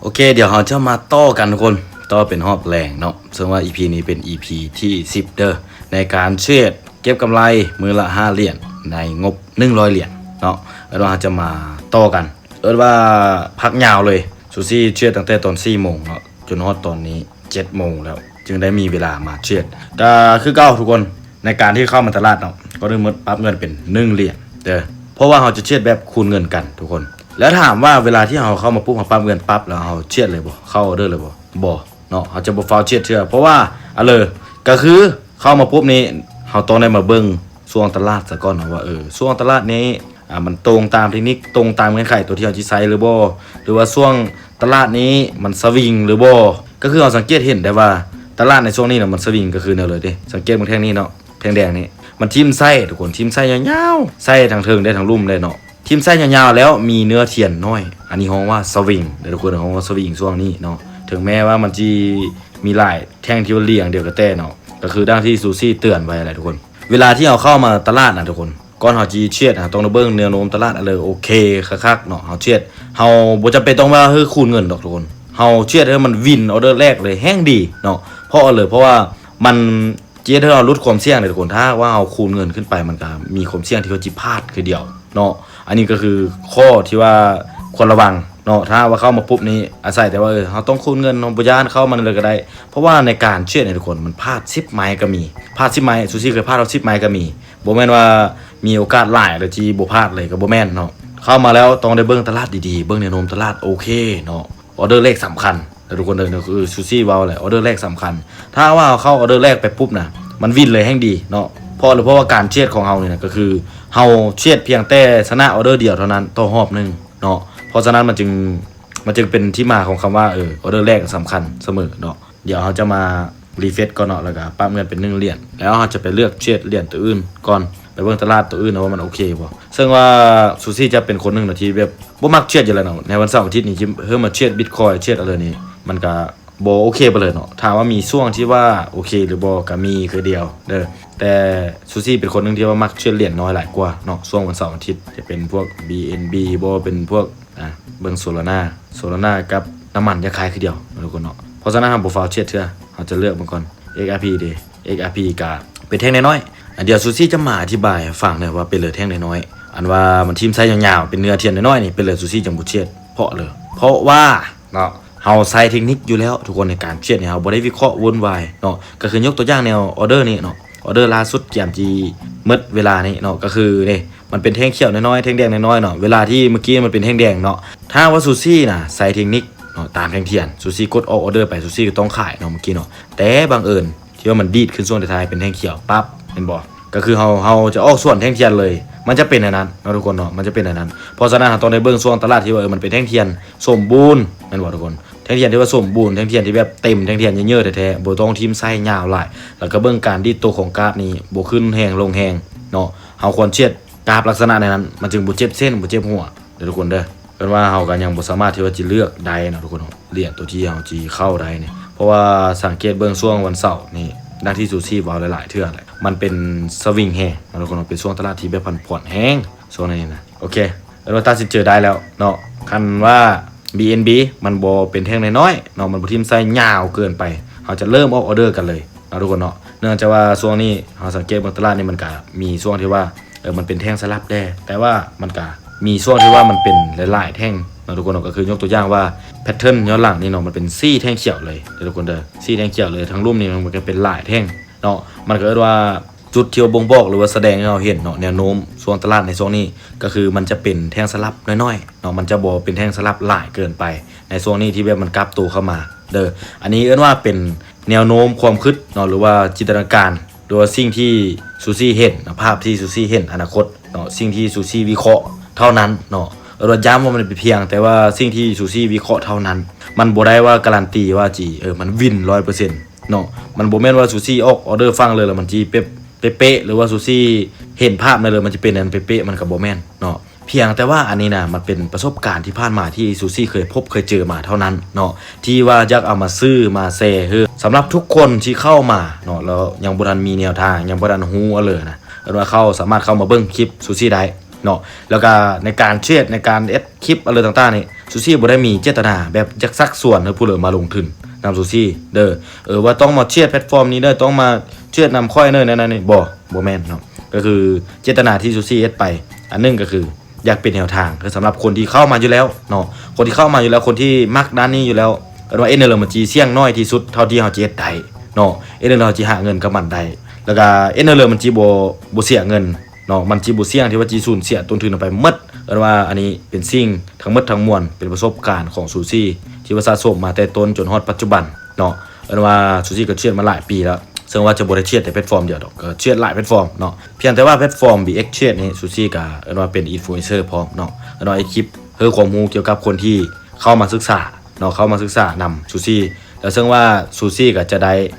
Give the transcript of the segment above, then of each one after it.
ໂອເຄ ດຽວເຮົາຈະມາຕໍ່ກັນທຸກຄົນ ຕໍ່ເປັນຮອບແລງເນາະ ເຊິ່ງວ່າອີພີນີ້ເປັນອີພີທີສິບເດີ ໃນການເທຣດເກັບກຳໄລມື້ລະຫ້າຫຼຽນ ໃນງົບໜຶ່ງຮ້ອຍຫຼຽນເນາະ. ແລ້ວເຮົາຈະມາຕໍ່ກັນ ເອີ້ນວ່າພັກຍາວເລີຍ ຊູຊີເທຣດຕັ້ງແຕ່ຕອນສີ່ໂມງເນາະ ຈົນຮອດຕອນນີ້ເຈັດໂມງແລ້ວ ຈຶ່ງໄດ້ມີເວລາມາເທຣດ. ກໍຄືເກົ່າທຸກຄົນ ໃນການທີ່ເຂົ້າມາຕະຫຼາດເນາະ ກໍໄດ້ໝົດປັບເງິນເປັນໜຶ່ງຫຼຽນເດີ ເພາະວ່າເຮົາຈະເທຣດແບບຄູນເງິນກັນທຸກຄົນ. ແລ້ວຖາມວ່າເວລາທີ່ເຮົາເຂົ້າມາປຸບ ເຮົາປັບເງິນປັບ ແລ້ວເຮົາເທຣດເລີຍບໍ່? ເຂົ້າອອເດີເລີຍບໍ່? ບໍ່ເນາະ ເຮົາຈະບໍ່ຟ້າວເທຣດເທື່ອ ເພາະວ່າ ອະເລີ ກໍຄືເຂົ້າມາປຸບນີ້ ເຮົາຕ້ອງໄດ້ມາເບິ່ງຊ່ວງຕະຫຼາດສາກ່ອນເນາະ ວ່າ ເອີ ຊ່ວງຕະຫຼາດນີ້ ອ່າ ມັນຕົງຕາມເທັກນິກ ຕົງຕາມເງື່ອນໄຂຕົວທີ່ເຮົາຊິໃຊ້ຫຼືບໍ່ ຫຼືວ່າຊ່ວງຕະຫຼາດນີ້ມັນສະວິງຫຼືບໍ່. ກໍຄືເຮົາສັງເກດເຫັນໄດ້ວ່າຕະຫຼາດໃນຊ່ວງນີ້ນະ ມັນສະວິງ ກໍຄືແນວເລີຍເດ້ ສັງເກດເບິ່ງແທ່ງນີ້ເນາະ ແທ່ງແດງນີ້ ມັນຖິ້ມໄສ້ທຸກຄົນ ຖິ້ມໄສ້ຍາວໆ ໄສ້ທັງເທິງໄດ້ ທັງລຸ່ມໄດ້ເນາະ ຖິ້ມໄສ້ຍາວໆ ແລ້ວມີເນື້ອທຽນໜ້ອຍ ອັນນີ້ຮ້ອງວ່າສະວິງເດີທຸກຄົນ ຮ້ອງວ່າສະວິງຊ່ວງນີ້ເນາະ. ເຖິງແມ້ວ່າມັນຊິມີຫຼາຍແທ່ງທີ່ວ່າລຽງດຽວກະແຕ່ເນາະ ກໍຄືດັ່ງທີ່ຊູຊີເຕືອນໄວ້ແຫຼະທຸກຄົນ ເວລາທີ່ເຮົາເຂົ້າມາຕະຫຼາດນະທຸກຄົນ ກ່ອນເຮົາຊິເທຣດ ເຮົາຕ້ອງໄດ້ເບິ່ງແນວໂນ້ມຕະຫຼາດ ເອົາເລີຍ ໂອເຄ ຄັກໆ ເນາະ ເຮົາເທຣດ ເຮົາບໍ່ຈຳເປັນຕ້ອງວ່າ ເຮີ້ ຄູນເງິນດອກທຸກຄົນ ເຮົາເທຣດໃຫ້ມັນວິນອອເດີແລກເລີຍແຮ່ງດີເນາະ. ເພາະເອົາເລີຍ ເພາະວ່າມັນຈະເຮັດໃຫ້ເຮົາຫຼຸດຄວາມສ່ຽງເດ້ທຸກຄົນ ຖ້າຫາກວ່າເຮົາຄູນເງິນຂຶ້ນໄປ ມັນກະມີຄວາມສ່ຽງທີ່ວ່າຊິພາດຄືດຽວເນາະ. ອັນນີ້ກໍຄືຂໍ້ທີ່ວ່າຄວນລະວັງເນາະ ຖ້າຫາກວ່າເຂົ້າມາປຸບນີ້ ອາໄສແຕ່ວ່າ ເອີ ເຮົາຕ້ອງຄູນເງິນ ເຮົາບໍ່ຢ້ານ ເຂົ້າມາເລີຍກໍໄດ້ ເພາະວ່າໃນການເທຣດນີ້ທຸກຄົນ ມັນພາດສິບໄມ້ກໍມີ ພາດສິບໄມ້ ຊູຊີເຄີຍພາດຮອດສິບໄມ້ກໍມີ ບໍ່ແມ່ນວ່າມີໂອກາດຫຼາຍແລ້ວຊິບໍ່ພາດເລີຍ ກໍບໍ່ແມ່ນເນາະ. ເຂົ້າມາແລ້ວຕ້ອງໄດ້ເບິ່ງຕະຫຼາດດີໆ ເບິ່ງແນວໂນ້ມຕະຫຼາດ ໂອເຄເນາະ ອອເດີແລກສຳຄັນເດີທຸກຄົນເດີ ຄືຊູຊີເວົ້າແຫຼະ ອອເດີແລກສຳຄັນ. ຖ້າຫາກວ່າເຮົາເຂົ້າອອເດີແລກໄປປຸບນະ ມັນວິນເລີຍແຮ່ງດີເນາະ. ເພາະ ເພາະວ່າການເທຣດຂອງເຮົານີ້ນະ ກໍຄືເຮົາເທຣດພຽງແຕ່ຊະນະອອເດີດຽວເທົ່ານັ້ນຕໍ່ຮອບໜຶ່ງເນາະ. ເພາະສະນັ້ນມັນຈຶ່ງ ມັນຈຶ່ງເປັນທີ່ມາຂອງຄຳວ່າ ເອີ ອອເດີແລກສຳຄັນສະເໝີເນາະ. ດຽວເຮົາຈະມາຣີເຟຣຊກ່ອນເນາະ ແລ້ວກໍປັບເງິນເປັນໜຶ່ງຫຼຽນ ແລ້ວເຮົາຈະໄປເລືອກເທຣດຫຼຽນໂຕອື່ນກ່ອນ ໄປເບິ່ງຕະຫຼາດໂຕອື່ນເນາະວ່າມັນໂອເຄບໍ່. ເຊິ່ງວ່າຊູຊີຈະເປັນຄົນໜຶ່ງນະທີ່ແບບບໍ່ມັກເທຣດຢູ່ແລ້ວເນາະ ໃນວັນເສົາອາທິດນີ້ ເຮີ້ ມາເທຣດບິດຄອຍ ເທຣດອາເລີນີ້ ມັນກະບໍ່ໂອເຄປານໃດເນາະ. ຖາມວ່າມີຊ່ວງທີ່ວ່າໂອເຄຫຼືບໍ່ ກະມີຄືດຽວເດີ ແຕ່ຊູຊີເປັນຄົນໜຶ່ງທີ່ວ່າມັກເທຣດຫຼຽນນ້ອຍຫຼາຍກວ່າເນາະ. ຊ່ວງວັນເສົາອາທິດ ຈະເປັນພວກບີເອັນບີບໍ ເປັນພວກ ອ່າ ເບິ່ງໂຊລານາ ໂຊລານາກັບນ້ຳມັນຢາກຂາຍຄືດຽວເນາະທຸກຄົນເນາະ. ເພາະສະນັ້ນເຮົາບໍ່ຟ້າວເທຣດເທື່ອ ເຮົາຈະເລືອກເບິ່ງກ່ອນ. ເອັກອາພີເດ ເອັກອາພີກະເປັນແທ່ງນ້ອຍໆ ອາ ດຽວຊູຊີຈະມາອະທິບາຍໃຫ້ຟັງເດີວ່າເປັນເລີແທ່ງນ້ອຍໆ ອັນວ່າມັນຖິ້ມໄສ້ຍາວໆ ເປັນເນື້ອທຽນນ້ອຍໆນີ້ ເປັນເລີຊູຊີຈັ່ງບໍ່ເທຣດ ເພາະເລີ ເພາະວ່າເນາະ ເຮົາໃຊ້ເທັກນິກຢູ່ແລ້ວທຸກຄົນ ໃນການເທຣດນີ້ ເຮົາບໍ່ໄດ້ວິເຄາະວຸ້ນວາຍເນາະ. ກໍຄືຍົກຕົວຢ່າງແນວອອເດີນີ້ເນາະ ອອເດີລ່າສຸດກຽມຈີໝົດເວລານີ້ເນາະ ກໍຄືນີ້ ມັນເປັນແທ່ງຂຽວນ້ອຍໆ ແທ່ງແດງນ້ອຍໆເນາະ ເວລາທີ່ເມື່ອກີ້ມັນເປັນແທ່ງແດງເນາະ. ຖ້າຫາກວ່າຊູຊີນະໃຊ້ເທັກນິກເນາະ ຕາມແທ່ງທຽນ ຊູຊີກົດອອກອອເດີໄປ ຊູຊີກໍຕ້ອງຂາຍເນາະ ເມື່ອກີ້ເນາະ. ແຕ່ບັງເອີນທີ່ວ່າມັນດີດຂຶ້ນຊ່ວງທ້າຍໆ ເປັນແທ່ງຂຽວປັບ ແມ່ນບໍ່ ກໍຄືເຮົາ ເຮົາຈະອອກສ່ວນແທ່ງທຽນເລີຍ ມັນຈະເປັນແນວນັ້ນເນາະທຸກຄົນເນາະ ມັນຈະເປັນແນວນັ້ນ. ເພາະສະນັ້ນເຮົາຕ້ອງໄດ້ເບິ່ງຊ່ວງຕະຫຼາດທີ່ວ່າ ເອີ ມັນເປັນແທ່ງທຽນສົມບູນ ແມ່ນບໍ່ທຸກຄົນ ແທ່ງທຽນທີ່ວ່າສົມບູນ ແທ່ງທຽນທີ່ແບບເຕັມ ແທ່ງທຽນເຍີະໆແທ້ໆ ບໍ່ຕ້ອງຖິ້ມໄສ້ຍາວຫຼາຍ ແລ້ວກໍເບິ່ງການດີດໂຕຂອງກາບນີ້ ບໍ່ຂຶ້ນແຮງລົງແຮງເນາະ. ເຮົາຄວນເທຣດກາບລັກສະນະແນວນັ້ນ ມັນຈຶ່ງບໍ່ເຈັບເສັ້ນ ບໍ່ເຈັບຫົວເດີທຸກຄົນເດີ. ເອີ້ນວ່າເຮົາກໍຍັງບໍ່ສາມາດທີ່ວ່າຈະເລືອກໄດ້ເນາະທຸກຄົນເນາະ ຫຼຽນໂຕທີ່ເຮົາຊິເຂົ້າໄດ້ນີ້ ເພາະວ່າສັງເກດເບິ່ງຊ່ວງວັນເສົານີ້ ດັ່ງທີ່ຊູຊີເວົ້າຫຼາຍໆເທື່ອແຫຼະ ມັນເປັນສະວິງແຮງເນາະທຸກຄົນເນາະ ເປັນຊ່ວງຕະຫຼາດທີ່ແບບຜັນຜວນແຮງຊ່ວງນີ້ນະ. ໂອເຄ ເອີ້ນວ່າຕັດສິນໃຈໄດ້ແລ້ວເນາະ ຄັນວ່າບີເອັນບີມັນບໍ່ເປັນແທ່ງນ້ອຍໆເນາະ ມັນບໍ່ຖິ້ມໄສ້ຍາວເກີນໄປ ເຮົາຈະເລີ່ມອອກອອເດີກັນເລີຍເນາະທຸກຄົນເນາະ. ເນື່ອງຈາກວ່າຊ່ວງນີ້ເຮົາສັງເກດເບິ່ງຕະຫຼາດນີ້ ມັນກະມີຊ່ວງທີ່ວ່າ ເອີ ມັນເປັນແທ່ງສະຫຼັບແດ່ ແຕ່ວ່າມັນກະມີຊ່ວງທີ່ວ່າມັນເປັນຫຼາຍໆແທ່ງເນາະທຸກຄົນເນາະ. ກໍຍົກຕົວຢ່າງວ່າແພັດເທີນຍ້ອນຫຼັງນີ້ເນາະ ມັນເປັນສີ່ແທ່ງຂຽວເລີຍເດີທຸກຄົນເດີ ສີ່ແທ່ງຂຽວເລີຍ. ທາງລຸ່ມນີ້ມັນກໍເປັນຫຼາຍແທ່ງເນາະ ມັນກໍເອີ້ນວ່າຈຸດທີ່ວ່າບົ່ງບອກ ຫຼືວ່າສະແດງໃຫ້ເຮົາເຫັນເນາະ ແນວໂນ້ມຊ່ວງຕະຫຼາດໃນຊ່ວງນີ້ ກໍຄືມັນຈະເປັນແທ່ງສະຫຼັບນ້ອຍໆເນາະ ມັນຈະບໍ່ເປັນແທ່ງສະຫຼັບຫຼາຍເກີນໄປ ໃນຊ່ວງນີ້ທີ່ແບບມັນກັບໂຕເຂົ້າມາເດີ. ອັນນີ້ເອີ້ນວ່າເປັນແນວໂນ້ມຄວາມຄິດເນາະ ຫຼືວ່າຈິນຕະນາການ ຫຼືວ່າສິ່ງທີ່ຊູຊີເຫັນເນາະ ພາບທີ່ຊູຊີເຫັນອະນາຄົດເນາະ ສິ່ງທີ່ຊູຊີວິເຄາະເທົ່ານັ້ນເນາະ. ເອີ້ນວ່າຢ້ຳວ່າມັນເປັນພຽງແຕ່ວ່າສິ່ງທີ່ຊູຊີວິເຄາະເທົ່ານັ້ນ ມັນບໍ່ໄດ້ວ່າກາຣັນຕີວ່າຊິ ເອີ ມັນວິນຮ້ອຍເປີເຊັນເນາະ. ມັນບໍ່ແມ່ນວ່າຊູຊີອອກອອເດີຝັ່ງເລີຍ ແລ້ວມັນຊິເປະ ເປະໆ ຫຼືວ່າຊູຊີເຫັນພາບນັ້ນເລີຍ ມັນຈະເປັນອັນເປະໆ ມັນກໍບໍ່ແມ່ນເນາະ. ພຽງແຕ່ວ່າອັນນີ້ນະ ມັນເປັນປະສົບການທີ່ຜ່ານມາທີ່ຊູຊີເຄີຍພົບເຄີຍເຈີມາເທົ່ານັ້ນເນາະ ທີ່ວ່າຢາກເອົາມາສື່ມາແຊເຮີ້ ສຳລັບທຸກຄົນທີ່ເຂົ້າມາເນາະ ແລ້ວຍັງບໍ່ທັນມີແນວທາງ ຍັງບໍ່ທັນຮູ້ອະເລີນະ ເອີ້ນວ່າເຂົ້າ ສາມາດເຂົ້າມາເບິ່ງຄລິບຊູຊີໄດ້ເນາະ. ແລ້ວກະໃນການເທຣດ ໃນການເຮັດຄລິບອະເລີຕ່າງໆນີ້ ຊູຊີບໍ່ໄດ້ມີເຈດຕະນາແບບຢາກຊັກຊວນໃຫ້ຜູ້ເລີມາລົງທຶນນຳຊູຊີເດີ ເອີ ວ່າຕ້ອງມາເທຣດແພລດຟອມນີ້ເດີ ຕ້ອງມາເທຣດນຳຂ້ອຍເດີ ແນວນັ້ນນີ້ ບໍ່ ບໍ່ແມ່ນເນາະ. ກໍຄືເຈດຕະນາທີ່ຊູຊີເຮັດໄປ ອັນໜຶ່ງກໍຄື ຢາກເປັນແນວທາງ ຄືສຳລັບຄົນທີ່ເຂົ້າມາຢູ່ແລ້ວເນາະ ຄົນທີ່ເຂົ້າມາຢູ່ແລ້ວ ຄົນທີ່ມັກດ້ານນີ້ຢູ່ແລ້ວ ເອີ້ນວ່າເອັນເດີເລີມັນຊິສ່ຽງນ້ອຍທີ່ສຸດເທົ່າທີ່ເຮົາຈະເຮັດໄດ້ເນາະ ເອັນເດີເລີເຮົາຊິຫາເງິນກັບມັນໄດ້ ແລ້ວກະເອັນເດີເລີມັນຊິບໍ່ ບໍ່ເສຍເງິນເນາະ ມັນຊິບໍ່ສ່ຽງທີ່ວ່າຊິສູນເສຍຕົ້ນທຶນອອກໄປໝົດ. ເອີ້ນວ່າອັນນີ້ເປັນສິ່ງທັງໝົດທັງມວນ ເປັນປະສົບການຂອງຊູຊີທີ່ວ່າສະສົມມາແຕ່ຕົ້ນຈົນຮອດປັດຈຸບັນເນາະ. ເອີ້ນວ່າຊູຊີກໍເທຣດມາຫຼາຍປີແລ້ວ ເຊິ່ງວ່າຈະບໍ່ໄດ້ເທຣດແຕ່ແພລດຟອມດຽວດອກ ກໍເທຣດຫຼາຍແພລດຟອມເນາະ ພຽງແຕ່ວ່າແພລດຟອມ ບີເອັກ Trade ນີ້ ຊູຊີກໍເອີ້ນວ່າເປັນອິນຟລູເອັນເຊີພ້ອມເນາະ ເອີ້ນວ່າເຮັດຄລິບໃຫ້ຄວາມຮູ້ກ່ຽວກັບຄົນທີ່ເຂົ້າມາສຶກສາເນາະ ເຂົ້າມາສຶກສານຳຊູຊີ ແລ້ວເຊິ່ງວ່າຊູຊີກໍຈະໄດ້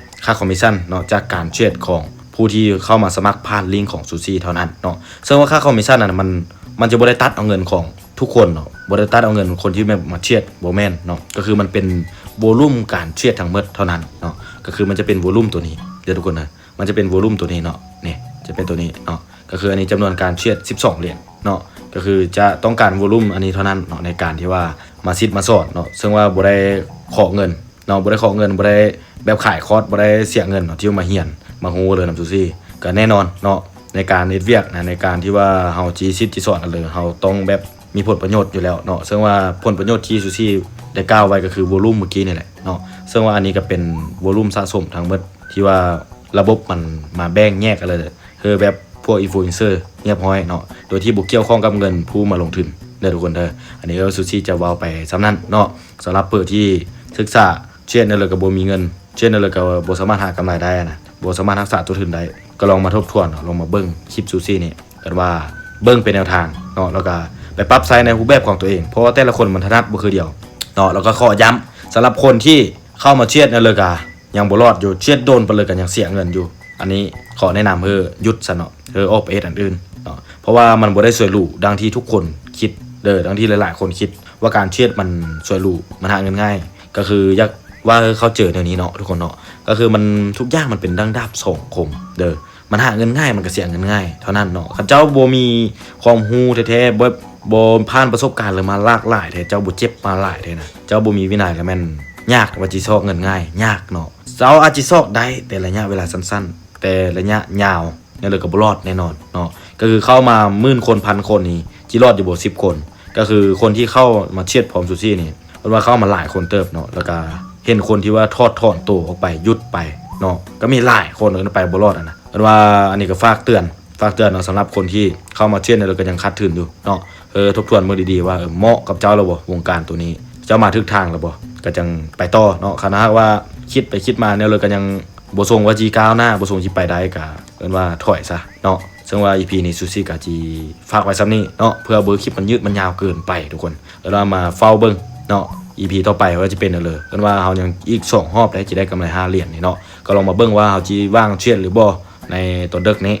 ຄ່າຄອມມິດຊັນເນາະ ຈາກການເທຣດຂອງຜູ້ທີ່ເຂົ້າມາສະໝັກຜ່ານລິ້ງຂອງຊູຊີເທົ່ານັ້ນເນາະ. ເຊິ່ງວ່າຄ່າຄອມມິດຊັນນັ້ນ ມັນ ມັນຈະບໍ່ໄດ້ຕັດເອົາເງິນຂອງທຸກຄົນເນາະ ບໍ່ໄດ້ຕັດເອົາເງິນຄົນທີ່ແບບມາເທຣດ ບໍ່ແມ່ນເນາະ ກໍຄືມັນເປັນໂວລຸມການເທຣດທັງໝົດເທົ່ານັ້ນເນາະ ກໍຄືມັນຈະເປັນໂວລຸມຕົວນີ້ເດີທຸກຄົນເດີ ມັນຈະເປັນໂວລຸມຕົວນີ້ເນາະ ນີ້ຈະເປັນຕົວນີ້ເນາະ ກໍຄືອັນນີ້ຈຳນວນການເທຣດສິບສອງຫຼຽນເນາະ ກໍຄືຈະຕ້ອງການໂວລຸມອັນນີ້ເທົ່ານັ້ນເນາະ ໃນການທີ່ວ່າມາສິດມາສອນເນາະ ເຊິ່ງວ່າບໍ່ໄດ້ຂໍເງິນເນາະ ບໍ່ໄດ້ຂໍເງິນ ບໍ່ໄດ້ແບບຂາຍຄອດ ບໍ່ໄດ້ເສຍເງິນເນາະ ທີ່ມາຮຽນມາຮູ້ເລີຍນຳຊູຊີ ກໍແນ່ນອນເນາະ ໃນການເຮັດວຽກນະ ໃນການທີ່ວ່າເຮົາຊິສິດຊິສອນກັນເລີຍ ເຮົາຕ້ອງແບບ ມີຜົນປະໂຫຍດຢູ່ແລ້ວເນາະ ເຊິ່ງວ່າຜົນປະໂຫຍດທີ່ຊູຊີໄດ້ກ່າວໄວ້ກໍຄືໂວລຸມມື້ກີ້ນີ້ແຫຼະເນາະ ເຊິ່ງວ່າອັນນີ້ກໍເປັນໂວລຸມສະສົມທັງໝົດ ທີ່ວ່າລະບົບມັນມາແບ່ງແຍກກັນເລີຍ ຄືແບບພວກອິນຟລູເອັນເຊີຮຽບຮ້ອຍເນາະ ໂດຍທີ່ບໍ່ກ່ຽວຂ້ອງກັບເງິນຜູ້ມາລົງທຶນເດີທຸກຄົນເດີ. ອັນນີ້ກໍຊູຊີຈະເວົ້າໄປສ່ຳນັ້ນເນາະ ສຳລັບເປີດທີ່ສຶກສາ ເທຣດແນວໃດກໍບໍ່ມີເງິນ ເທຣດແນວໃດກໍບໍ່ສາມາດຫາກຳໄລໄດ້ນະ ບໍ່ສາມາດຮັກສາຕົ້ນທຶນໄດ້ ກໍລອງມາທົບທວນເນາະ ລອງມາເບິ່ງຄລິບຊູຊີນີ້ ເອີ້ນວ່າເບິ່ງເປັນແນວທາງເນາະ ແລ້ວກໍໄປປັບໃຊ້ໃນຮູບແບບຂອງຕົວເອງ ເພາະວ່າແຕ່ລະຄົນມັນຖະໜັດບໍ່ຄືດຽວເນາະ. ແລ້ວກໍຂໍຢ້ຳ ສຳລັບຄົນທີ່ເຂົ້າມາເທຣດແນວເລີກາຍັງບໍ່ລອດຢູ່ ເທຣດໂດນໄປເລີຍກໍຍັງເສຍເງິນຢູ່ ອັນນີ້ຂໍແນະນຳໃຫ້ຢຸດຊະເນາະ ເອີ ອອກໄປເຮັດອັນອື່ນເນາະ ເພາະວ່າມັນບໍ່ໄດ້ສວຍຫຼູດັ່ງທີ່ທຸກຄົນຄິດເດີ ດັ່ງທີ່ຫຼາຍໆຄົນຄິດວ່າການເທຣດມັນສວຍຫຼູ ມັນຫາເງິນງ່າຍ ກໍຄືຢາກວ່າໃຫ້ເຂົ້າໃຈແນວນີ້ເນາະທຸກຄົນເນາະ ກໍຄືມັນ ທຸກຢ່າງມັນເປັນດັ່ງດາບສອງຄົມເດີ ມັນຫາເງິນງ່າຍ ມັນກໍເສຍເງິນງ່າຍເທົ່ານັ້ນເນາະ. ຄັນເຈົ້າບໍ່ມີຄວາມຮູ້ແທ້ໆ ບໍ່ ບໍ່ຜ່ານປະສົບການ ຫຼື ມາຫຼາກຫຼາຍແທ້ ເຈົ້າບໍ່ເຈັບມາຫຼາຍແທ້ນະ ເຈົ້າບໍ່ມີວິໄນ ລະແມ່ນຍາກວ່າຊິຊອກເງິນງ່າຍ ຍາກເນາະ. ເຈົ້າອາດຊິຊອກໄດ້ແຕ່ໄລຍະເວລາສັ້ນໆ ແຕ່ໄລຍະຍາວ ແນວໃດກໍບໍ່ລອດແນ່ນອນເນາະ. ກໍຄືເຂົ້າມາໝື່ນຄົນ ພັນຄົນນີ້ ຊິລອດຢູ່ບໍ່ສິບຄົນ? ກໍຄືຄົນທີ່ເຂົ້າມາເທຣດພ້ອມຊູຊີນີ້ ເພິ່ນວ່າເຂົ້າມາຫຼາຍຄົນເຕີບເນາະ ແລ້ວກະເຫັນຄົນທີ່ວ່າຖອດຖອນໂຕອອກໄປ ຢຸດໄປເນາະ ກໍມີຫຼາຍຄົນ ເອີ້ນໄປບໍ່ລອດຫັ້ນນະ. ເອີ້ນວ່າອັນນີ້ກໍຝາກເຕືອນ ຝາກເຕືອນເນາະ ສຳລັບຄົນທີ່ເຂົ້າມາເທຣດແລ້ວກໍຍັງຂາດທຶນຢູ່ເນາະ ເອີ ທົບທວນເບິ່ງດີໆວ່າ ເອີ ເໝາະກັບເຈົ້າແລ້ວບໍ່ ວົງການໂຕນີ້ ເຈົ້າມາຖືກທາງແລ້ວບໍ່ ກໍຈັ່ງໄປຕໍ່ເນາະ. ຄັນຫາກວ່າຄິດໄປຄິດມາແນວເລີກກໍຍັງບໍ່ຊົງວ່າຊິກ້າວໜ້າ ບໍ່ຊົງຊິໄປໄດ້ ກໍເອີ້ນວ່າຖອຍຊະເນາະ. ເຊິ່ງວ່າອີພີນີ້ຊູຊີກໍຊິຝາກໄວ້ສ່ຳນີ້ເນາະ ເພື່ອບໍ່ໃຫ້ຄລິບມັນຍືດມັນຍາວເກີນໄປທຸກຄົນ ແລ້ວເຮົາມາເຝົ້າເບິ່ງເນາະ ອີພີຕໍ່ໄປວ່າຈະເປັນແນວໃດ. ເອີ້ນວ່າເຮົາຍັງອີກສອງຮອບໄດ້ ຈະໄດ້ກຳໄລຫ້າຫຼຽນນີ້ເນາະ ກໍລອງມາເບິ່ງວ່າເຮົາຊິວ່າງເທຣດຫຼືບໍ່ໃນຕອນເດິກນີ້.